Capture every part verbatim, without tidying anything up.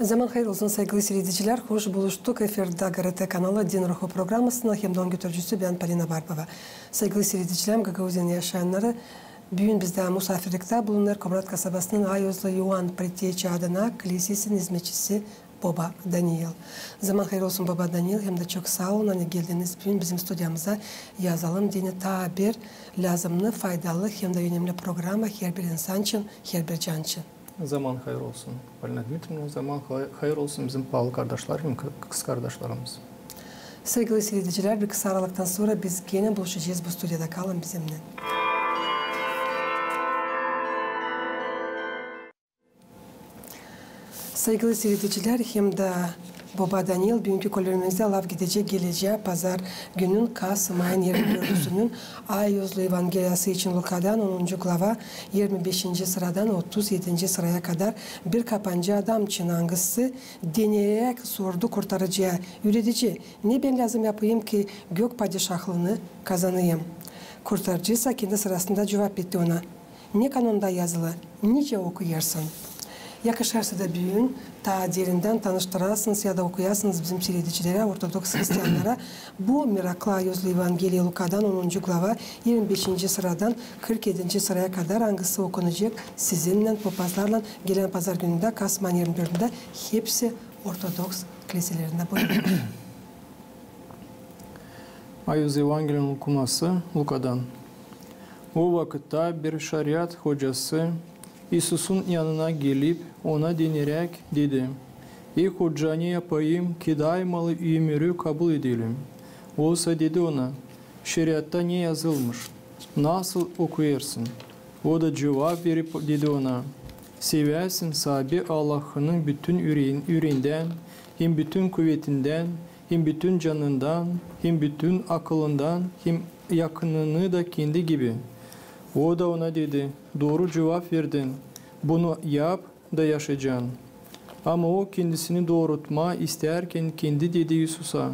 Zaman hayır olsun, saygılı siiredicilär. Hoş buluştuk. Efirdä GRT kanalı Din Ruhu programasının hem dä onun götürücüsü bän, Polina Barbova. Saygılı siiredicilär, Gagauziyanın yaşayannarı, büün bizdä musaafirliktä bulunêr Komrat kasabasının Ayozlu İvan Preteçi adına klisesinin izmetçisi boba Daniil. Zaman hayır olsun, boba Daniil, hem dä çok saa olun, ani geldiniz büün bizim studiyamıza. Yazalım deyni taa bir lääzımnı, faydalı hem dä önemli programa herbir insan için, herbir can için. Zaman hayır olsun, Polina Dmitriyevna, zaman hay-, hayır olsun bizim paalı kardaşlar hem kı-, kızkardaşlarımız. Saygılı siiredicilär, bir kısa aralıktan sora biz genä buluşacez bu studiyada. Kalın bizimnän. Saygılı siiredicilär, hem dä boba Daniil, büünkü kolörümüzdä laf gidecek gelecää pazar günün, kasım ayın irmi dördüsünün Ayozlu Evangeliyası için Lukadan onuncu glava, irmi beşinci sıradan otuz edinci sıraya kadar, bir kapancı adam için, angısı deneyäräk sordu Kurtarıcıya: "Üüredici, ne bän lääzım yapayım, ki Gök Padişahlıını kazanayım?" Kurtarıcı sa kendi sırasında cuvap etti ona: "Ne kanonda yazılı, nicä okuyêrsın?" Yakışêrsa da büün taa derindän tanıştırasınız ya da okuyasınız bizim siiredicilerä, ortodoks hristiyannara bu meraklı Ayozlu Evangeliya Lukadan onuncu glava, irmi beşinci sıradan kırk edinci sıraya kadar, angısı okunacek sizinnän, popazlarlan, gelän pazar günündä, kasım ayın irmi dördündä, hepsi ortodoks kiliselerindä. Buyurun. Ayozlu Evangeliyanın okuması Lukadan. O vakıtta bir şariat hocası İisusun yanına gelip, Ona deneräk dedi: "Ey Hoca, ne yapayım, ki daymalı ömürü kabul edelim?" O sa dedi ona: "Şariatta ne yazılmış? Nasıl okuyêrsın?" O da cuvap verip dedi ona: "Seväsin Saabi Allahını bütün üre-, üreendän, hem bütün kuvetindän, hem bütün canından, hem bütün akılından, hem yakınını da kendi gibi." O da ona dedi: "Dooru cuvap verdin. Bunu yap da yaşayacan." Ama o, kendisini doorutmaa istärkän, kendi dedi İisusa: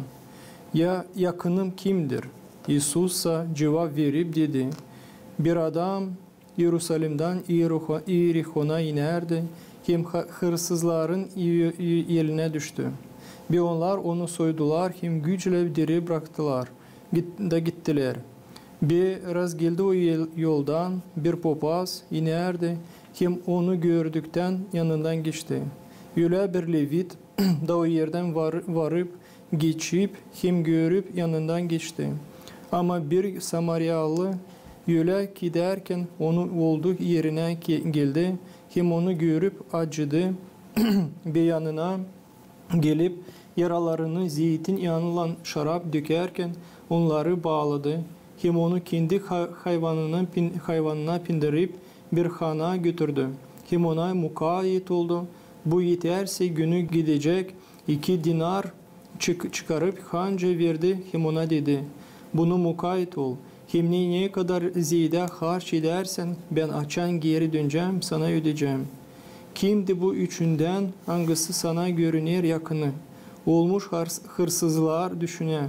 "Ya yakınım kimdir?" İisus sa cuvap verip dedi: "Bir adam İerusalimdan İeriho-, İerihona inärdi, hem ha-, hırsızların i-, i-, elinä düştü. Bi onnar onu soydular hem güclän diri braktılar, git-, da gittilär. Bi razgeldi o el-, yoldan, bir popaz inärdi, hem onu gördüktän yanından geçti. Ölä bir levit da o erdän var-, varıp, geçip, hem görüp, yanından geçti. Ama bir samariyalı ölä gidärkän onun olduu erinä ke-, geldi, hem onu görüp, acıdı, bi yanına gelip, yaralarını zeetin yanınnan şarap dökärkän, onnarı baaladı, hem onu kendi ha-, hayvanına bin-, hayvanına bindirip, bir hana götürdü, hem ona mukaayet oldu. Bu etärse, günü gidecek iki dinar çık-, çıkarıp hanca verdi, hem ona dedi: Bunu mukaayet ol, hem ne, ne kadar zeedä harç edärsin, bän açan geeri dönecäm, sana ödeyecäm. Kimdi bu üçündän, angısı sana görüner yakını?" Olmuş hırs-, hırsızlar düşünä.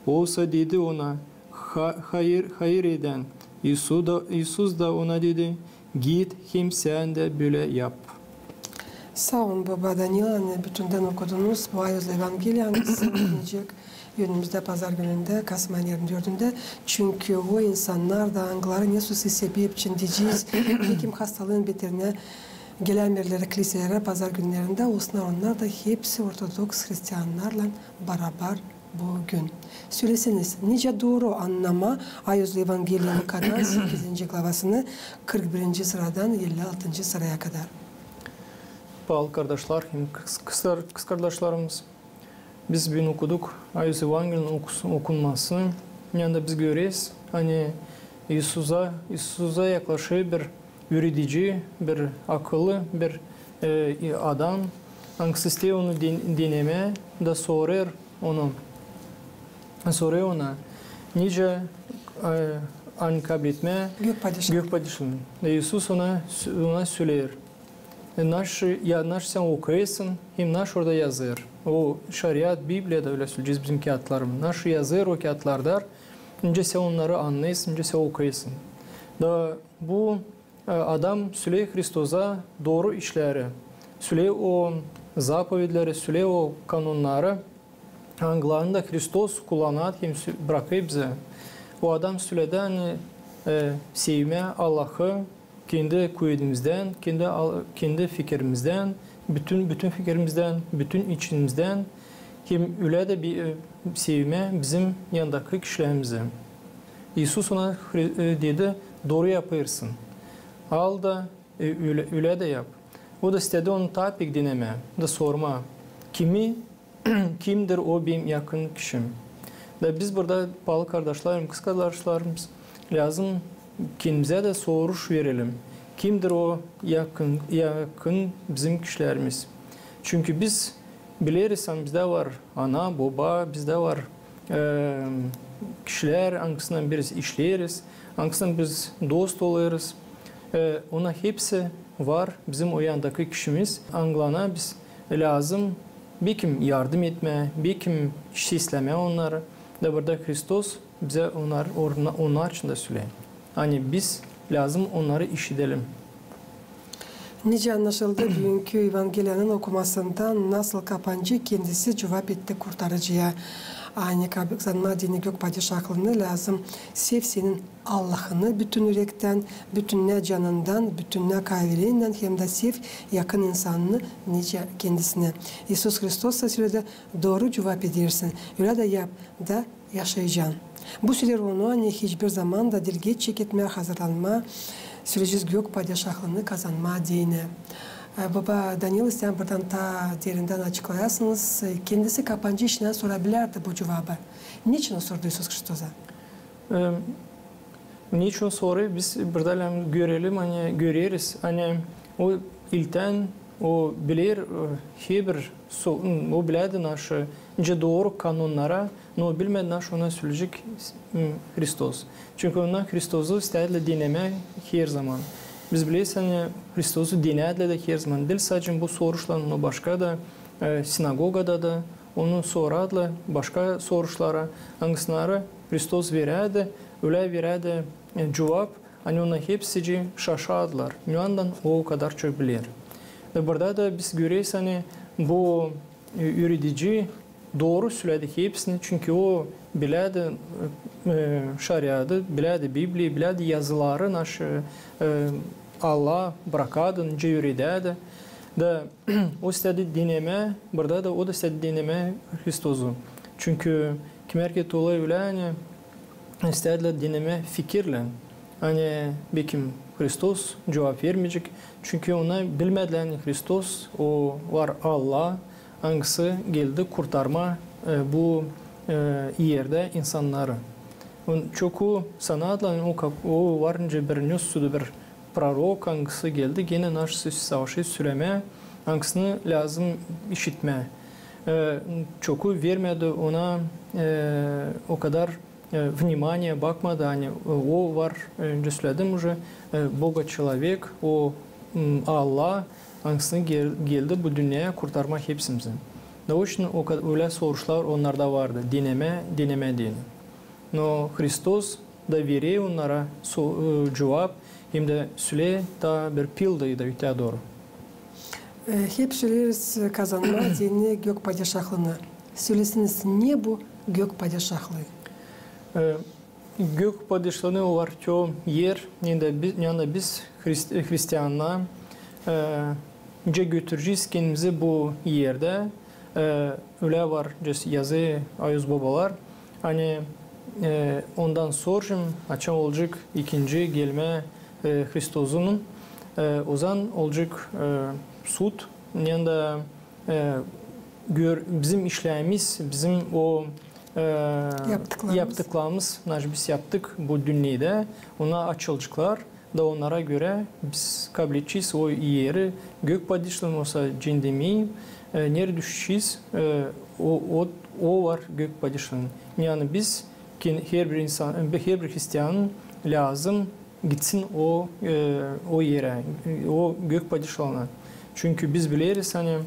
O sa dedi ona: "Ha-, hayır, hayır edän." İisu da, İisus da ona dedi: "Git, hem sän dä bölä yap." Saa olun, boba Daniil, ani bütündän okudunuz bu Ayozlu Evangeliya, angısı okunacek önümüzdä pazar günündä, kasım ayın irmi dördündä. Çünkü o insannar da, angıları nesoy sebep için, deyecez, hekim hastalıın beterinä gelämeerlär kiliselerä pazar günlerindä, olsunnar onnar da hepsi ortodoks hristiyannarlan barabar bugün. Söläseniz, nicä dooru annamaa Ayozlu Evangeliya Lukanın sekizinci glavasını, kırk birinci sıradan elli altıncı sıraya kadar? Paalı kardaşlar hem kız-, kızlar-, kızkardaşlarımız, biz büün okuduk Ayozlu Evangeliyanın okus-, okunmasını. Yanında biz göreriz, ani İisusa, İisusa yaklaşêr bir üüredici, bir akıllı, bir, e, adam, angısı isteer onu den-, denemää, da sorêr onu, sorêr ona, nicä, e, ani kabletmää Gök Padişahlıını. Gök Padişahlıını. Da İisus ona, ona söleer: E, naşı, ya, naşı sän okuyêrsın, hem naşı orada yazêr. O şariat, Bibliyada, ölä söleyecez bizim kiyatlarımız. Naşı yazêr o kiyatlarda, nicä sän onnarı annêêrsın, nicä sän okuyêrsın. Da bu, e, adam söleer Hristosa dooru işleri. Söleer o, zapovedleri, sölä o kanonnarı, angılarını da Hristos kullanêr hem sö-, brakêr bizä. O adam söledi, ani, e, sevmää Allahı kendi kuvedimizdän, kendi al-, kendi fikirimizdän, bütün, bütün fikirimizdän, bütün içimizdän, hem ölä dä bi-, e, sevmää bizim yandakı kişilerimizi. İisus ona Hri-, e, dedi: "Dooru yapêrsın. Al da, e, ölä, ölä dä yap." O da istedi onu taa pek denemää da sormaa: "Kimi, kimdir o benim yakın kişim?" Da biz burada, paalı kardaşlarım, kız kardaşlarımız, lääzım kendimizä dä soruş verelim: kimdir o yakın, yakın bizim kişilerimiz? Çünkü biz bileriz, ani bizdä var ana, boba, bizdä var, e, kişilär, angısınnan biz işleeriz, angısınnan biz dost olêrız. E, ona hepsi var bizim o yandakı kişimiz, angılarına biz lääzım bekim yardım etmää, bekim seslämää onnarı. Da burada Hristos bizä onnar, orna-, onnar için dä söleer, ani biz lääzım onnarı işidelim. Nicä annaşıldı büünkü Evangeliyanın okumasından, nasıl kapancı kendisi cuvap etti Kurtarıcıya. Ani kazanmaa deyni Gök Padişahlığını, lääzım sev senin Allahını bütün ürektän, bütünnä canından, bütünnä kavelerinnän hem dä sev yakın insanını nicä kendisini. İisus Hristos da söledi: "Dooru cuvap edersin. Ölä dä yap, da yaşayacan." Bu söleer onu, ani hiçbir zaman da dilgeç çeketmää, hazırlanmaa, söleyecez Gök Padişahlığını kazanmaa deyni. E, boba Daniil, sän buradan taa derindän açıklayasınız. E, kendisi kapancı işindän sora bilärdi bu cuvabı. Neçin o sordu İisus Hristosa? E, neçin sorêr, biz burada hem görelim, ani göreriz, ani o ilktän o biler, e, herbir so-, o bilärdi naşı, nicä dooru kanonnara, no bilmärdi, naşı ona söleyecek, m, Hristos. Çünkü onnar Hristosu istärdilär denemää her zaman. Biz bileriz, ani Hristosu denärdilär dä her zaman. Diil sade bu soruşlarla, no başka da, e, sinagogada da onu sorardılar, başka soruşlara, angısınarı Hristos verärdi, ölä verärdi, e, cuvap, ani onnar hepsicii şaşardılar, neçin o kadar çok biler. Da burada da biz göreriz, ani bu, e, üüredici dooru söledi hepsini, çünkü o bilärdi, e, e, şariatı, bilärdi Bibliyayı, bilärdi yazıları, naşı, e, Allah brakardı, nicä üüredärdi. Da o istädi denemää, burada da o da istädi denemää Hristosu. Çünkü kim herkez olêr ölä, ani istärdilär denemää fikirlän, ani bekim Hristos cuvap vermeyecek. Çünkü onnar bilmärdilär, ani Hristos, o var Allah, angısı geldi kurtarmaa, e, bu, e, erdä insannarı. On-, çoku sanardılar, ani o, ka-, o var nicä bir nesä bir prorok, angısı geldi genä naşı savaşı sölemää, angısını lääzım işitmää. E, çoku vermärdi ona, e, o kadar, e, vnimaniya bakmadı, ani, e, o var, e, öncä söledim uje, e, Boga человек, o, m, Allah, angısı gel-, geldi bu dünneyä kurtarmaa hepsimizi. Da o için o ka-, ölä soruşlar onnarda vardı, denemää, denemää deyni. No Hristos da verer onnara so-, e, cuvap, hem dä söleer taa bir pildayı da öteyä dooru. E, hep söleeriz, e, kazanmaa deyni Gök Padişahlığını. Söleseniz, ne bu Gök Padişahlıı? E, Gök Padişahlığını o var te er, neredä bi-, neredä biz, hrist-, hristiannar, e, nicä götürecez kendimizi bu erdä, e, ölä var, nicä yazêr ayuz bobalar, ani, e, ondan sora, açan olacek ikinci gelmää, e, Hristosunun, e, ozaman olacek, e, sud, neredä, e, gör-, bizim işlerimiz, bizim o, e, yaptıklarımız, yaptıklarımız, naşı biz yaptık bu dünnedä, onnar açılaceklar. Da onnara görä biz kabledecez o eri, Gök Padişahlıını, osa cennemä, e, neredä düşecez, e, o, o, o var Gök Padişahlıını. Yani biz, ken-, herbir insan, e, herbir hristianın lääzım gitsin o, e, o erä, o Gök Padişahlığına. Çünkü biz bileriz, ani,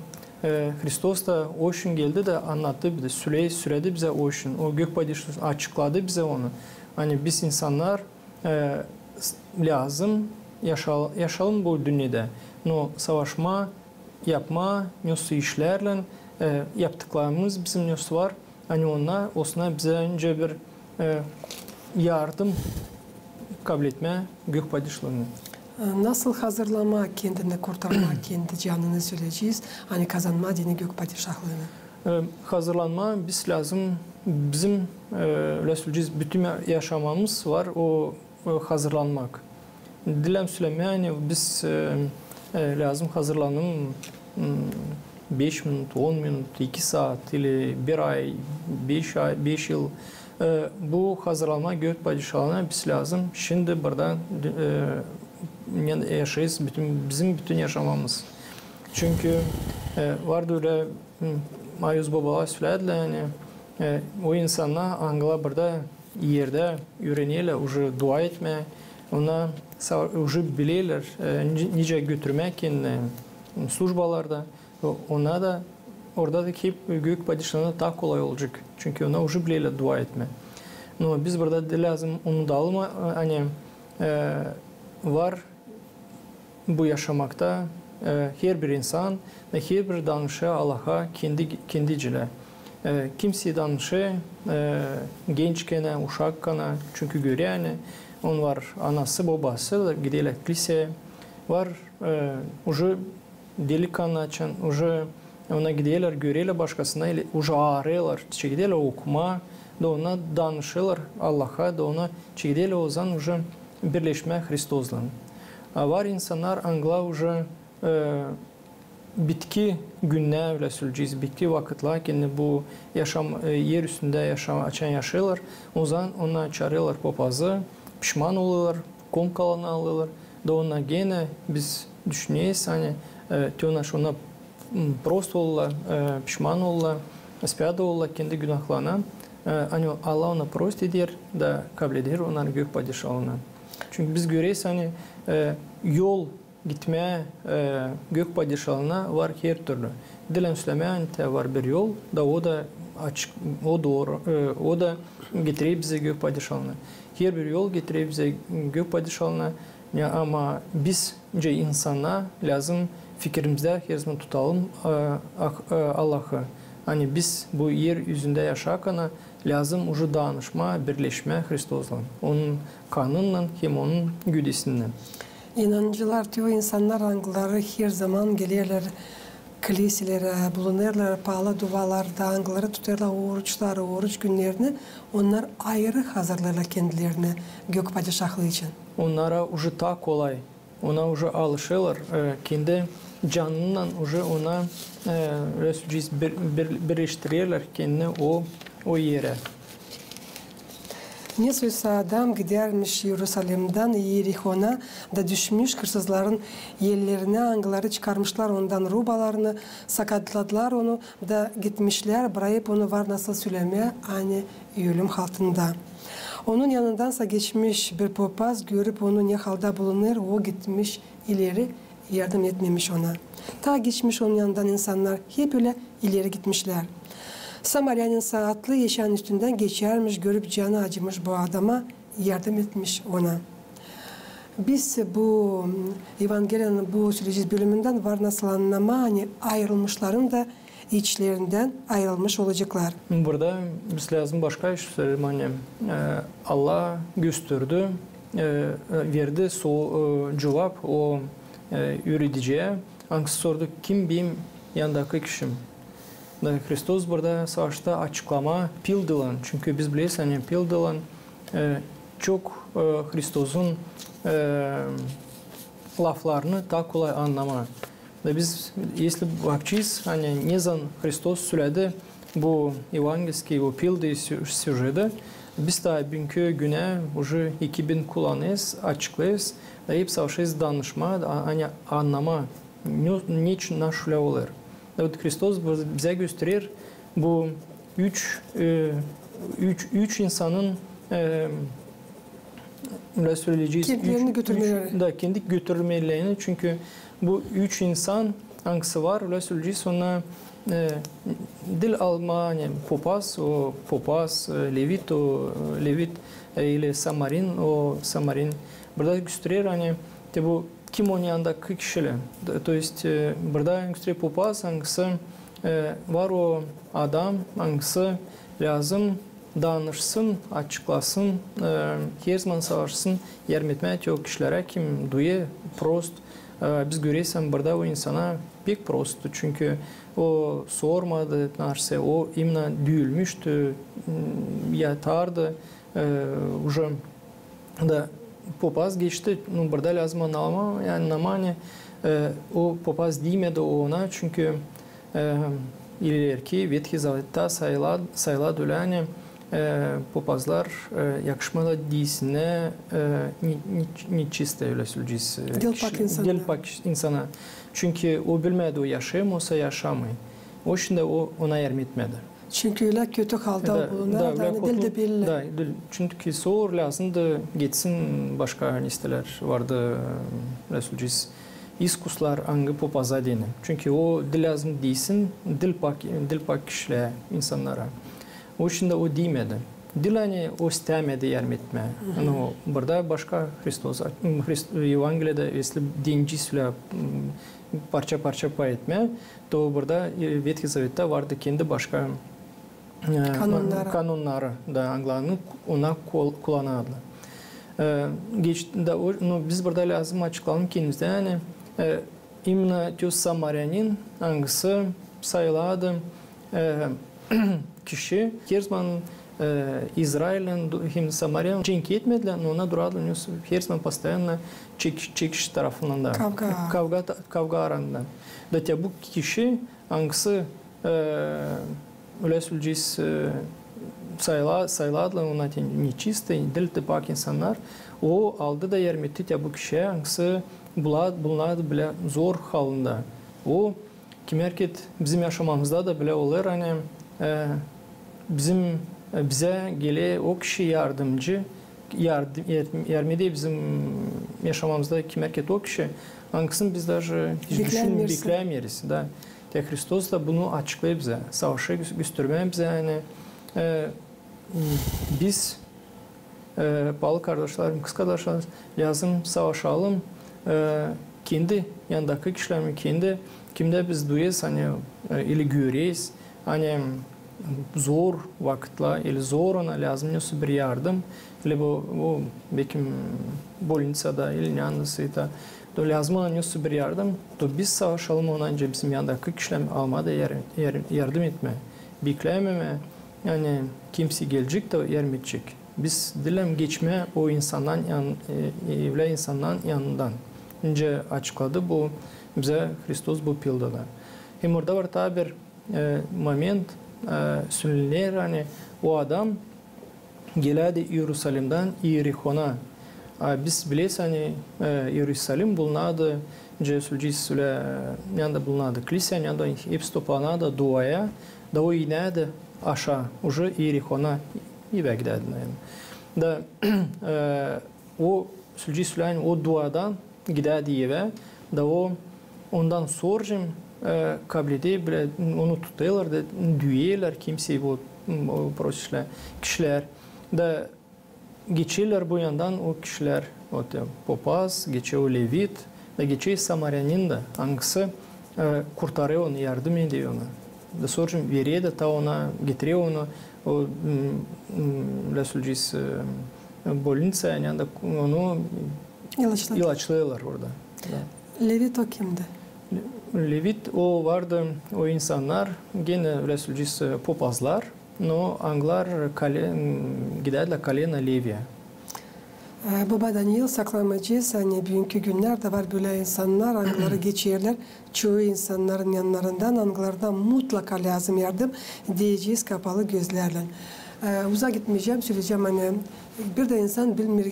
e, Hristos da o için geldi da annattı bizä, söledi, söledi bizä o için. O Gök Padişahlıını açıkladı bizä onu. Ani biz insannar e, s-, lääzım yaşa-, yaşayalım bu dünnedä, no savaşmaa yapmaa, nesoy işlärlän, e, yaptıklarımız bizim nesoy var, ani onnar olsunnar bizä nicä bir, e, yardım kabletmää Gök Padişahlığını. E, nasıl hazırlanmaa kendini, kurtarmaa kendi canını, söleyecez, ani kazanmaa deyni Gök Padişahlıını? E, hazırlanmaa biz lääzım, bizim, e, ölä söleyecez, bütün ya-, yaşamamız var o, e, hazırlanmak. Diil sölemää, ani biz, e, e, lääzım hazırlanalım, m, beş minut, on minut, iki saat ili bir ay, beş ay, beş yıl. E, bu hazırlanmaa Gök Padişahlığına biz lääzım şindi burada, e, ne yaşêêrız, bütün, bizim bütün yaşamamız. Çünkü, e, vardı ölä, m, mayus bobalar sölerdilär, ani, e, o insannar, angılar burada erdä üürenerlär uje dua etmää, onnar sa-, uje bilerlär, e, ni-, nicä götürmää kendini, m, slujbalarda, o-, onnar da orada da hep Gök Padişahlığında taa kolay olacek. Çünkü onnar uje bilerlär dua etmää. No biz burada da lääzım unudalım, e, ani, e, var bu yaşamakta, e, herbir insan, e, herbir danışêr Allaha kendi, kendicilär. E, kimsey danışêr, e, genç ikenä, uşak ikenä, çünkü görer, ani onun var anası, bobası, da giderlär kliseyä. Var, e, uje delikanlı açan, uje onnar giderlär, görerlär başkasını, ili uje aarêêrlar, çekederlär okumaa, da onnar danışêrlar Allaha, da onnar çekederlär ozaman uje birleşmää Hristoslan. A var insannar, angılar uje, e, bitki günnär, ölä söleyecez, bitki vakıtlar, kendi bu yaşam, e, er üstündä yaşam, açan yaşêêrlar, ozaman onnar çaarêrlar popazı, pişman olêrlar, komkalanı alêrlar, da onnar genä biz düşüneriz, ani, e, te onnar onnar, m, prost olêrlar, e, pişman olêrlar, spyada olêrlar kendi günahlarına, e, ani Allah onnar prost eder da kableder onnarı Gök Padişahlığına. Çünkü biz göreriz, ani, e, yol gitmää, e, Gök Padişahlığına var her türlü. Diil sölemää, ani te var bir yol, da o da açık, o dooru, e, o da getirer bizi Gök Padişahlığına. Herbir yol getirer bizi Gök Padişahlığına. Ya, ama biz, nicä insannar, lääzım fikirimizdä herzaman tutalım, e, ah-, e, Allahı. Ani biz bu er üzündä yaşarkan lääzım uje danışmaa, birleşmää Hristoslan, onun kanınnan hem onun güdesinnän. İnanıcılar, te o insannar, angıları herzaman gelerlär kiliselerä, bulunêrlar paalı dualarda, angıları tutêrlar oruçları, oruç günnerini, onnar ayırı hazırlêêrlar kendilerini Gök Padişahlıı için. Onnara uje taa kolay, ona uje alışêrlar, e, kendi canınnan uje ona, e, ölä söleyecez, bir, bir, birleştirerlär kendini o, o erä. Nesoysa adam gidärmiş İerusalimdan İerihona da düşmüş hırsızların ellerinä, angıları çıkarmışlar ondan rubalarını, sakatladılar onu da gitmişlär, bırayıp onu, var nasıl sölemää, ani ölüm haltında. Onun yanındansa geçmiş bir popaz, görüp onu, ne halda bulunêr, o gitmiş ileri, yardım etmemiş ona. Taa geçmiş onun yanından insannar hep ölä ileri gitmişlär. Samaryaninsa atlı eşeğin üstündän geçärmiş, görüp canı acımış bu adama, yardım etmiş ona. Biz bu Evangeliyanın bu söleyecez bölümündän var nasıl annamaa, ani ayırılmışların da içlerindän ayırılmış olaceklar. Burada biz lääzım başka iş söleyelim, ani, e, Allah gösterdi, e, e, verdi so-, e, cuvap o, e, üürediciyä, angısı sordu: "Kim benim yandakı kişim?" Da Hristos burada savaştı açıklamaa pildilan, çünkü biz bileriz, ani pildilan, e, çok, e, Hristosun, e, laflarını taa kolay annamaa. Da biz, если bakacez, ani nezaman Hristos söledi bu evangelskiy, bu pildi sü-, süjeti, biz taa büünkü günä uje iki bin kullanêrız, açıklêêrız, da hep savaşêrız danışmaa, a-, ani annamaa, ne, neçin naş ölä olêr. Da вот Hristos biz-, bizä gösterer bu üç, e, üç, üç insanın, e, ölä söleyecez, kendilerini üç, götürmeleri. Üç, da, kendi götürmelerini, çünkü bu üç insan, angısı var, ölä söleyecez, ona, e, diil almaa, ani popaz, o popaz, e, levit, o, e, levit, e, ili samarin, o samarin. Burada gösterer, ani te bu Kim onun yanındakı kişilär? To, to jest, e, burada angısı popaz, angısı, e, var o adam, angısı lääzım danışsın, açıklasın, e, herzaman savaşsın, yardım etmää o kişilerä, kim duyêr prost. E, biz göreriz, burada o insana pek prost, çünkü o sormadı narsä, o imenä düülmüştü, m, yatardı, e, уже da popaz geçti, nu, burada lääzım annamaa, ani, e, o popaz diimedi ona, çünkü, e, ileriki Vetkıy Zavetta sayıla, sayıla dölä, ani, e, popazlar, e, yakışmêêr diisinnär, e, ni-, ni-, нечисто, ölä söleyecez, e, dilpak insana. Dilpak insana. Çünkü o bilmädi, o yaşêêr mı, osa yaşamêêr. O için dä o ona yardım etmedi. Çünkü ölä kötü halda bulunêr, da, ani ölä dil dä belli. Da, dil, çünkü sor lääzımdı geçsin başka nesnelär vardı, ölä söleyecez, iskuslar, angı popaza deyni. Çünkü o dil lääzım diilsin, dilpak, dilpak kişilär, insannara. O için dä o diimedi. Diil ani o istämedi yardım etmää. Hı hı. Nu, burada başka Hristos, Hrist-, Evangeliyada, если deyecez ölä, m, parça-parça pay etmää, to burada, e, Vetkıy Zavetta vardı kendi başka, e, kanonnarı. Kanonnarı, da, angılarını ona kul-, kullanardılar. E, geç-, da, o, nu, biz burada lääzım açıklayalım kendimizdä, ani, e, imenä te samaryanin, angısı sayılardı, e, kişi, herzaman, e, İzrailin, hem Samariyanın cenk etmedilär, no ona durardılar, herzaman постоянно çek-, çekiş tarafından da. Kavga. Kavga ta-, kavga arasında. Da te bu kişi, angısı, e, ölä söleyecez, e, sayıla-, sayılardılar, ona te нечисто, diil dilpak insannar. O aldı da yardım etti te bu kişiyä, angısı bula-, bulunardı bölä zor halında. O kimärked bizim yaşamamızda da bölä olêr, ani, e, bizim, e, bizä geler o kişi yardımcı, yardım, yar-, yardım eder bizim yaşamamızda kimärked o kişi, angısını biz даже hiç düşün-, beklämeeriz, da. Te Hristos da bunu açıklêêr bizä, savaşı gö-, göstermää bizä, ani, e, biz, e, paalı kardaşlarım, kızkardaşlarım, lääzım savaşalım, e, kendi yanındakı kişilerimiz, kendi, kimdä biz duyêrız, ani, e, ili göreriz, ani zor vakıtlar, ili zor ona lääzım nesä bir yardım, ili bu, bu, bekim, bolnitsada, ili neredä da, to lääzım ona nesä bir yardım, to biz savaşalım ona, nicä bizim yanındakı kişilerimiz almaa da yar-, yar-, yardım etmää, beklämemää, ani kimsey gelecek da yardım edecek. Biz diil lääzım geçmää o insannan yan-, e, ölä insannan yanından. Nicä açıkladı bu bizä Hristos bu pildada. Hem orada var taa bir, e, moment, e, sölener, ani o adam gelärdi İerusalimdan İerihona. A biz bileriz, ani, e, İerusalim bulunardı, nicä söleyecez, ölä, e, neredä bulunardı klisä, neredä hepsi toplanardı duaya, da o inärdi aşaa, уже İerihona evä gidärdi, наверное. Da, e, o söleyecez, ölä, ani o duadan gidärdi evä, da o ondan sora, e, kableder, bilä, onu tutêrlar da düüyerlär, kimsey bu, o, prost kişilär. Da geçerlär bu yandan o kişilär, o, e, popaz, geçer o levit, da geçer samaryanin da, angısı, e, kurtarêr onu, yardım eder ona. Da sora verer da taa ona, getirer onu, o, m, m, ölä söleyecez, e, bolnitsaya, ani da onu ilaçlêêrlar orada. Da. Levit o kimdi? Levit o vardı, o insannar, genä ölä söleyecez, e, popazlar, no angılar kole-, m, gidärdilär kolena Leviyä. E, baba Daniil, saklamayacez, ani büünkü günnerdä var bölä insannar, angıları geçerlär çoyu insannarın yannarından, angılarına mutlaka lääzım yardım, deyecez kapalı gözlärlän. E, uzak gitmeyecäm, söleyecäm, ani bir dä insan bilmeer,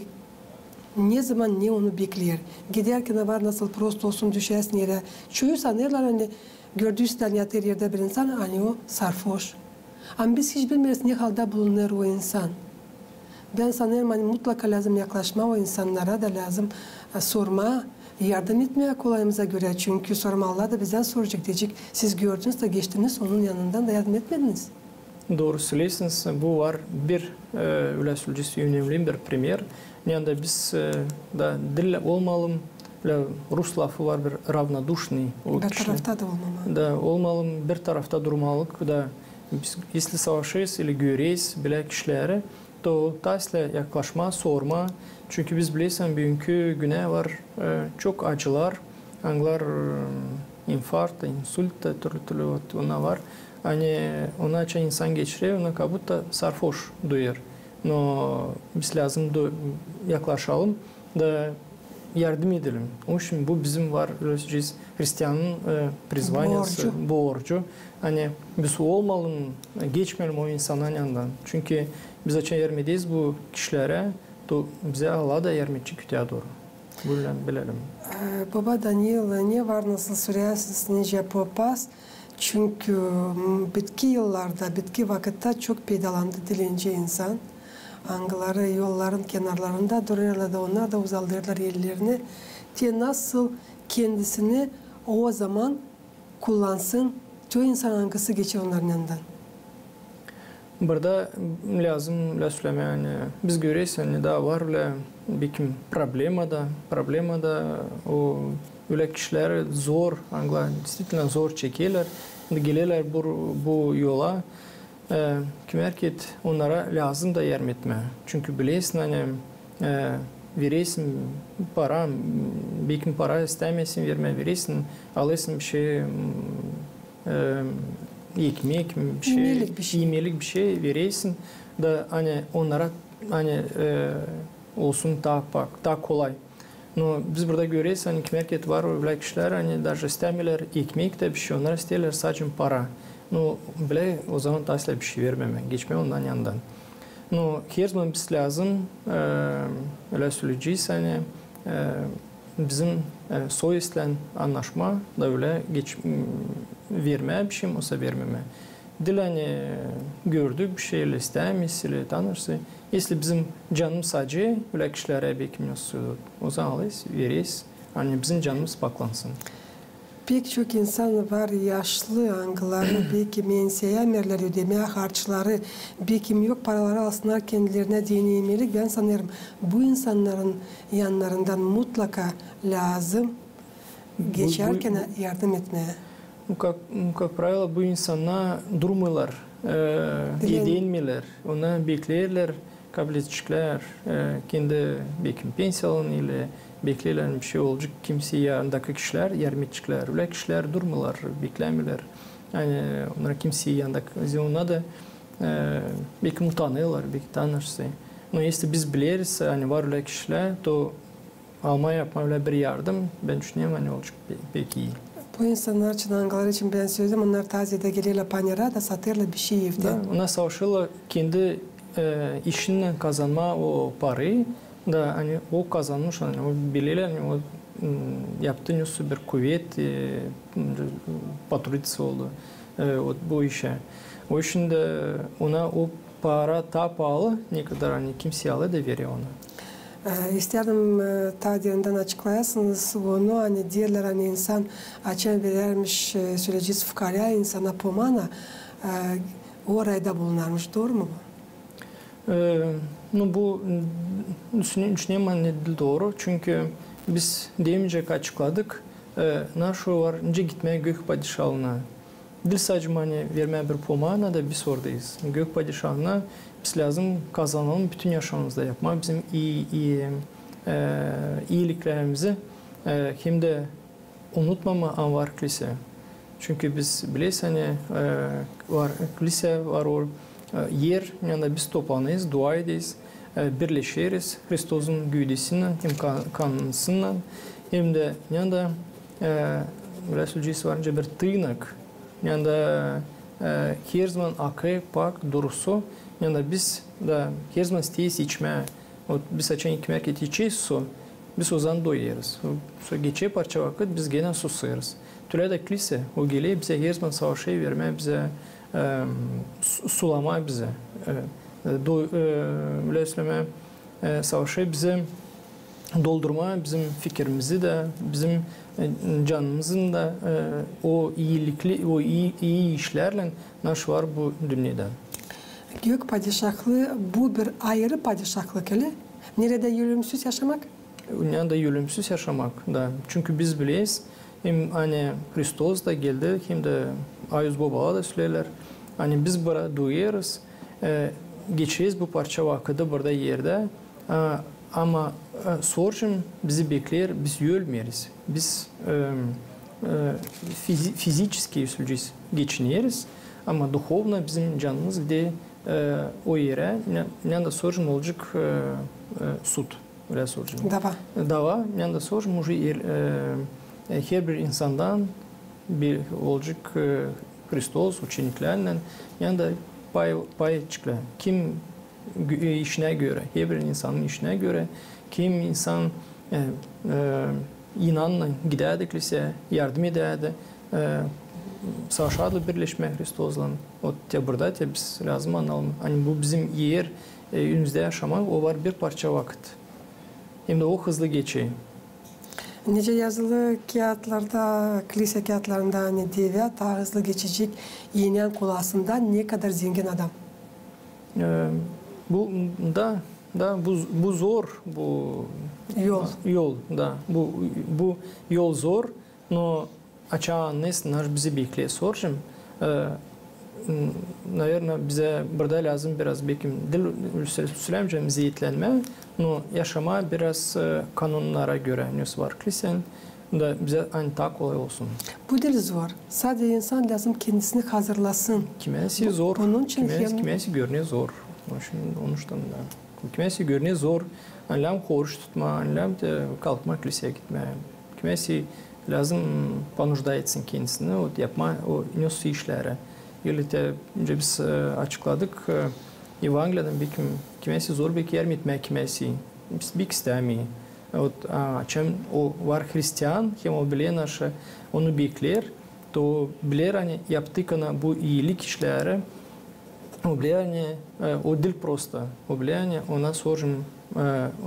ne zaman ne onu bekleer. Gidärkän var nasıl prost olsun, düşäsin erä. Çoyu sanêrlar, ani gördüysän, yatêr erdä bir insan, ani o sarfoş. Ama biz hiç bilmeeriz, ne halda bulunêr o insan. Bän sanêrım, ani mutlaka lääzım yaklaşmaa o insannara da, lääzım, e, sormaa, yardım etmää kolayımıza görä. Çünkü sormalılar da bizdän soracek, deyecek, siz gördünüz da geçtiniz onun yanından da yardım etmediniz. Dooru söleersiniz, bu var bir, e, ölä söleyecez, önemli bir primer. Yani da biz, e, da diil olmalım, Ölä rus lafı var bir, равнодушный. O bir kişi tarafta da olmamak. Da olmalım, bir tarafta durmalık da biz, если savaşêrız ili göreriz bölä kişileri, to taslä yaklaşmaa, sormaa. Çünkü biz bilersin, büünkü günä var e, çok acılar, angılar e, инфаркт, инсульт da türlü-türlü вот, ona var. Ani ona açan insan geçirer, ona как будто sarhoş duyêr. No biz lääzım du- yaklaşalım da yardım edelim. Onun için bu bizim var, ölä söleyecez, hristianın e, призваниясы, borcu. Borcu. Ani biz olmalım, geçmeyelim o insanın yanından. Çünkü biz açan yardım ederiz bu kişilerä, to bizä Allah da yardım edecek öteyä dooru. Bölä bilelim. E, baba Daniil, ne var nasıl sürersiz, nicä papaz? Çünkü m, bitki yıllarda, bitki vakıtta çok peydalandı dilenci insan. Angıları yolların kenarlarında durêrlar da, onnar da uzaldêrlar ellerini. Te nasıl kendisini o zaman kullansın, te o insan, angısı geçer onnarın yanından. Burada lääzım ölä sölemää, ani biz göreriz, ani taa var ölä bekim problemada, problemada o ölä kişileri zor, angılar действительно zor çekerlär, gelerlär bu, bu yola. E, kimerked onnara lääzım da yardım etmää. Çünkü bilersin, ani e, veresin para, bekim para istämeersin vermää, veresin, alêrsın bişey, m, e, ekmek, bişey, imelik bişey, imelik bişey veresin da, ani onnara, ani e, olsun taa pak, taa kolay. No biz burada göreriz, ani kimerked var ölä kişiler, ani даже istämeerlär ekmek da bişey, onnar isteerlär sade para. No bölä o zaman taslä bişey vermemää, geçmää onnarın yanından. No her zaman biz lääzım, e, ölä söleyecez, ani e, bizim e, soveslän annaşmaa da ölä geç, m, vermää bişey, osa vermemää. Diil ani gördük bişey, ili istämeeriz, ili tanışêrız. Если bizim canımız acıyêr ölä kişilerä, bekim nasıl, o zaman alêrız, vereriz. Ani bizim canımız paklansın. Pek çok insan var yaşlı, angıları bekim enseyämeerlär ödemää harçları, bekim yok paraları alsınnar kendilerinä deyni imelik. Bän sanêrım, bu insannarın yannarından mutlaka lääzım geçärkän yardım etmää. Ну, как, ну, как правило, bu insannar durmêêrlar, e, edenmeerlär, onnar bekleerlär, kabledeceklär, e, kendi bekim pensiyalarını ili bekleerlär, bişey olacek, kimsey, yanındakı kişilär yardım edeceklär. Ölä kişilär durmêêrlar, beklämeerlär. Ani onnara kimsey yanındakı, onnar da e, bekim utanêrlar, bekim tanışsın. No если biz bileriz, ani var ölä kişilär, to almaa, yapmaa ölä bir yardım, bän düşünerim, ani olacek pe-, pek ii. Bu insannar için, angıları için bän söledim, onnar taziyada gelerlär panera da satêrlar bişey evdä. Da, onnar savaşêrlar kendi e, işindän kazanmaa o parayı da, ani o kazanmış, ani o bilerlär, ani o m, yaptı nesoy bir kuvet, e, m, потрудиться oldu e, o, bu işä. O için dä ona o para taa paalı, nekadar ani kimsey alêr da verer onu. E, istärdim, e, taa derindän açıklayasınız onu, ani deerlär, ani insan açan verärmiş, e, söleyecez, fukarä insana pomana, e, o rayda bulunarmış. Dooru mu bu? E, nu, bu, m, düşüne-, düşünerim, ani diil dooru. Çünkü biz deemince açıkladık, e, naşo var, nicä gitmää Gök Padişalına. Diil sade, ani vermää bir pomana da biz oradayız. Gök Padişalına biz lääzım kazanalım bütün yaşamamızda, yapmaa bizim ii, ii, e, iiliklerimizi, e, hem dä unutmamaa, ani var klisä. Çünkü biz bileriz, ani, e, var klisä, var o, e, er, yanda biz toplanêrız, dua ederiz, e, birleşeriz Hristosun güüdüsünnän hem ka-, kanısınnan, hem dä yanda, e, ölä söleyecez, var nicä bir tıynak, yanda, e, her zaman akêr pak durusu, yanda biz dä her zaman isteeriz içmää. Вот biz açan kimerked içeriz su, biz ozaman doyêrız. Su geçer parça vakıt, biz genä susêrız. Tölä dä klisä, o geler bizä, her zaman savaşêr vermää bizä, e, su-, sulamaa bizä. E, e, do-, e, ölä sölemää, e, savaşêr bizä doldurmaa bizim fikirimizi dä, bizim, e, canımızın da, e, o iilikli, o ii, ii işlärlän, naşo var bu dünnedä. Gök padişahlıı, bu bir ayırı padişahlık, ölä? Neredä ölümsüz yaşamak? Hem dä ölümsüz yaşamak da. Çünkü biz bileyiz, hem ani Hristos da geldi, hem dä Ayuz bobalar da söleerlär. Ani biz bura duuyêrız, e, geçireriz bu parça vakıdı burada erdä, e, ama, e, sorjum bizi bekleer, biz ölmeeriz. Biz, e, e, fizi-, fiziçeski, sölecez, geçineriz, ama duhovno bizim canımız gider, e, o erä, ne, ne da sorjum olacek, e, e, sud. Ölä sorjum. Dava. Dava, ne da sorjum, uje er-, e, e, herbir insandan bir olacek, e, Hristos, uçeniklärlän, ne da pay, pay çıkla. Kim gö-, e, işinä görä, herbir insanın işinä görä, kim insan, e, e, inannan gidärdi kliseyä, yardım edärdi, e, savaşardı birleşmää Hristoslan. O te burada, te biz lääzım analım. Ani bu bizim er, e, ünümüzdä yaşamak, o var bir parça vakıt. Hem dä o hızlı geçer. Nicä yazılı kiyatlarda, klisä kiyatlarında, ani devä taa hızlı geçecek eenän kolasından, ne kadar zengin adam. E, bu, da, da, bu, bu zor, bu yol. Yol, da. Bu, bu yol zor, no açan nesä, naş bizi bekleer, sorjum. E, n-, naverno, bizä burada lääzım biraz, bekim, diil sö-, sölemeyecäm zeetlänmää, no yaşamaa biraz, e, kanunnara görä, ne var klisän, da bizä ani taa kolay olsun. Bu diil zor. Sade insan lääzım kendisini hazırlasın. Kimäsi zor. Onun için kimä-, hem kimäsi görünä zor. Onun için, onun için da. Kimäsi görünä zor, ani lääzım oruç tutmaa, ani lääzım te kalkmaa kliseyä gitmää. Kimäsi lääzım понуждается kendisini, ot, yapmaa o nesä işleri. Ili te, öncä biz, e, açıkladık, e, Evangeliyada, bekim, kimäsi zor, beki, yardım etmää kimäsi. Biz beki istämeer. Ot, a, açan o var hristian, hem o biler naşı, onu bekleer, to biler, ani yaptıkana bu iilik işleri, o biler, ani, e, o diil prosto. O biler, ani ona sorjum, e,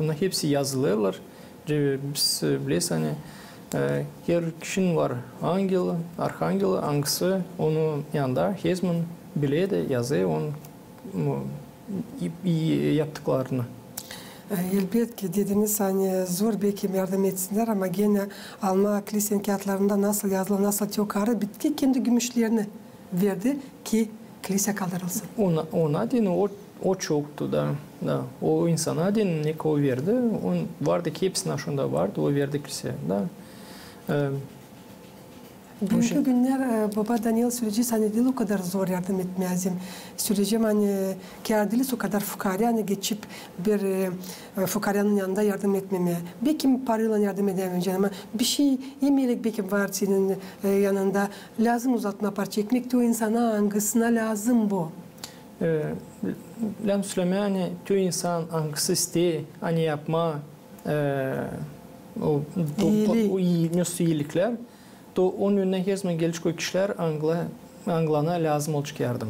ona hepsi yazılêrlar. Biz, e, bileriz, ani, e, her kişinin var angeli, arhangeli, angısı onu yanında, hezmon biler dä, yazêr onun, o, i-, i-, yaptıklarını. E, elbetki, dediniz, ani zor beki yardım etsinnär, ama genä almaa klisän kiyatlarında nasıl yazılı, nasıl te o karı bitki kendi gümüşlerini verdi ki, klisä kaldırılsın. Ona, ona deyni o, o çoktu da, da. O insana deyni, ne ko verdi, on vardı ki, hepsini aşında vardı, o verdi kliseyä, da. E, büünkü günnär, e, boba Daniel, sölecez, ani diil o kadar zor yardım etmää. Sölecez, ani kiyat diil o kadar fukaarä, ani geçip bir, e, e, fukaaränın yanında yardım etmemää. Bekim paraylan yardım edämeyecän, ama bişey imelik bekim var senin, e, yanında. Lääzım uzatmaa parça ekmek te o insana, angısına lääzım bu. E, lääzım sölemää, ani te o insan, angısı isteer, ani yapmaa, e, o, to, to, iiliklär, to onun önünä hezmon gelecek o kişilär, angıla-, angılana lääzım olacek yardım.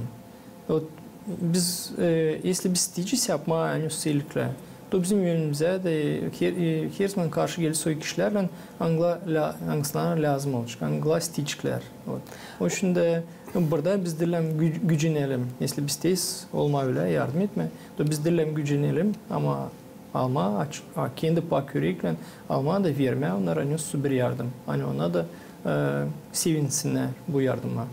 Ot, biz, e, esli biz isteyecez yapmaa, ani, iiliklär, to bizim önümüzä dä her, e, hezmon karşı gelecez o kişilärlän, angıla-, lä-, angısına lääzım olacek, angıla isteyeceklär. Ot. O için dä burada biz diil lääzım gü-, gücenelim. Esli biz isteeriz olmaa ölä, yardım etmää, to biz diil lääzım gücenelim, ama almaa, aç-, a, kendi pak üreklän almaa da vermää onnara nesä bir yardım. Ani ona da, e, sevinsinnär bu yardıma.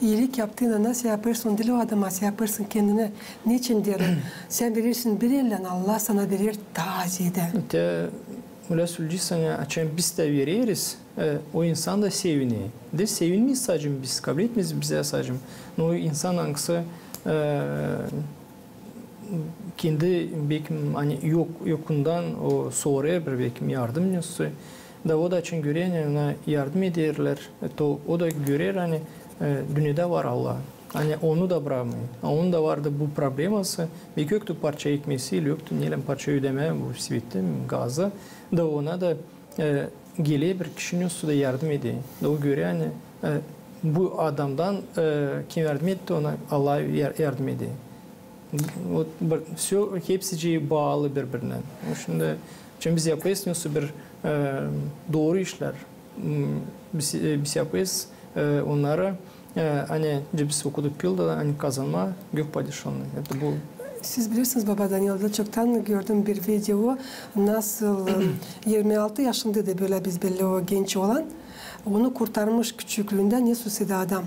İilik yaptığında sän yapêrsın diil o adama, sän yapêrsın kendinä. Neçin deerim? Sän verersin bir ellän, Allah sana verer taa zeedä. Te, ölä sölecez, ani açan biz dä vereriz, e, o insan da sevinir. Dä sevinmeyiz sade biz, kabletmeyiz bizä sade. No insan, angısı, e, kendi, bekim, ani yok, yokundan o sorêr bir, bekim, yardım nesä. Da o da açan görer, ani ona yardım ederlär, e, to o da görer, ani, e, dünnedä var Allah. Ani onu da brakmêêr. A onun da vardı bu probleması. Beki yoktu parça ekmesi, yoktu, ne lääzım, parça ödemää bu svettä, gazı. Da ona da e, geler bir kişi nesä da yardım eder. Da o görer, ani, e, bu adamdan, e, kim yardım etti, ona Allah yar-, yardım eder. Ot, bir, всё, hepsicii baalı biri-birinä. Şindi, açan biz yapêrız nesä bir, e, dooru işlär, m, biz, e, biz yapêrız, e, onnarı, e, ani, nicä biz okuduk Bibliyadan, ani kazanmaa gök padişalıını. Это bu Siz bilersiniz, baba Daniel, da çoktan gördüm bir video, nasıl, e, irmi altı yaşında da bölä biz belli o genç olan, onu kurtarmış küçüklüündän nesoysa da adam.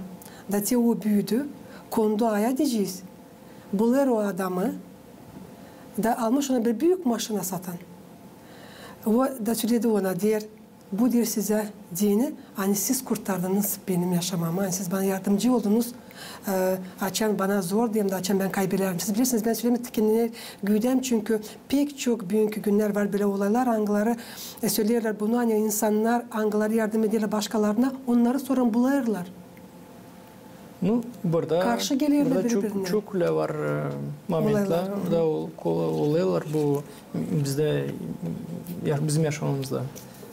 Da te o büüdü, kondu aya deyecez, bulêr o adamı, da almış ona bir büük maşina satan. O da söledi ona, deer, bu, deer, sizä deyni, ani siz kurtardınız benim yaşamamı, ani siz bana yardımcı oldunuz, e, açan bana zordu hem dä açan bän kaybederdim. Siz bilersiniz, bän sölemää tikenner güydäm, çünkü pek çok büünkü günnär var bölä olaylar, angıları, e, söleerlär bunu, ani insannar, angıları yardım ederlär başkalarına, onnarı sora bulêrlar. Ну, burada, karşı gelerlär burada çok, biri-birinä. Çok ölä var, e, momentlär, olaylar. Burada ol-, ko-, olêrlar bu bizdä, ya-, bizim yaşamamızda.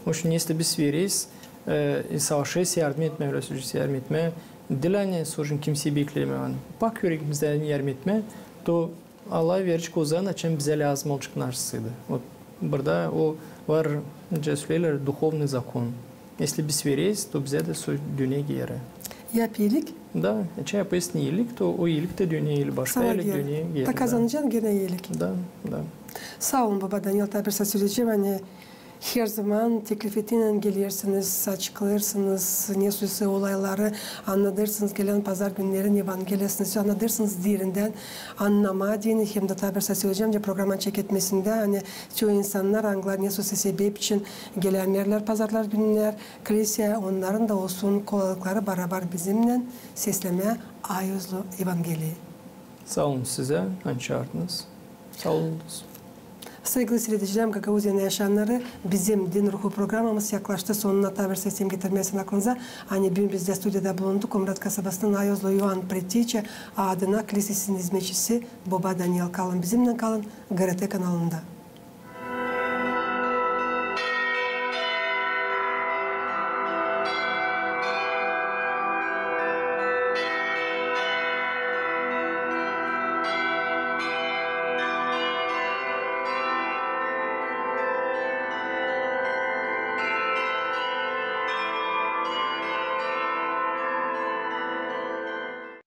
Onun için, если biz vereriz, e, savaşêrız yardım etmää, ölä savaşêrız yardım etmää, diil ani sonuçta kimseyi beklemää. Ani bak, yüregimizdän yardım etmää, to Allah verecek o zaman, açan bizä lääzım olacek naşeydı. Вот, burada o var, nicä söleerlär, духовный закон. Если biz vereriz, то bizä dä soy döner geeri. Yap iilik. Da, açan yapêrsın iilik, то o iilik dä döner iilik, başka iilik döner geeri. Da kazanacan genä iilik. Da, da. Saa olun, baba Daniel, taa bir söleyecäm, ani her zaman tekliflerinä gelersiniz, açıklêêrsınız nesoysa olayları, annadêrsınız, gelän pazar günneri evangeliyasını annadêrsınız derindän annamaa deyni, hem dä taa bir söleyecäm dä programanın çeketmesindä, ani çoyu insannar, angıları nesoysa sebep için gelämeerlär pazarlar günnär, kliseyä, onnarın da olsun kolaylıkları barabar bizimnän seslemää ayoozlu evangeliyi. Saa olun sizä, ani çaardınız. Saa olunuz. Saygılı siiredicilerim, Gagauziyanın yaşayannarı, bizim Din ruhu programamız yaklaştı sonuna. Taa bir söleyim, getirmesin aklınıza, ani büün bizdä studiyada bulundu Komrat kasabasının ayoozlu İoan Preticä adına klisesinin izmetçisi boba Daniel. Kalın bizimnän, kalın GRT kanalında.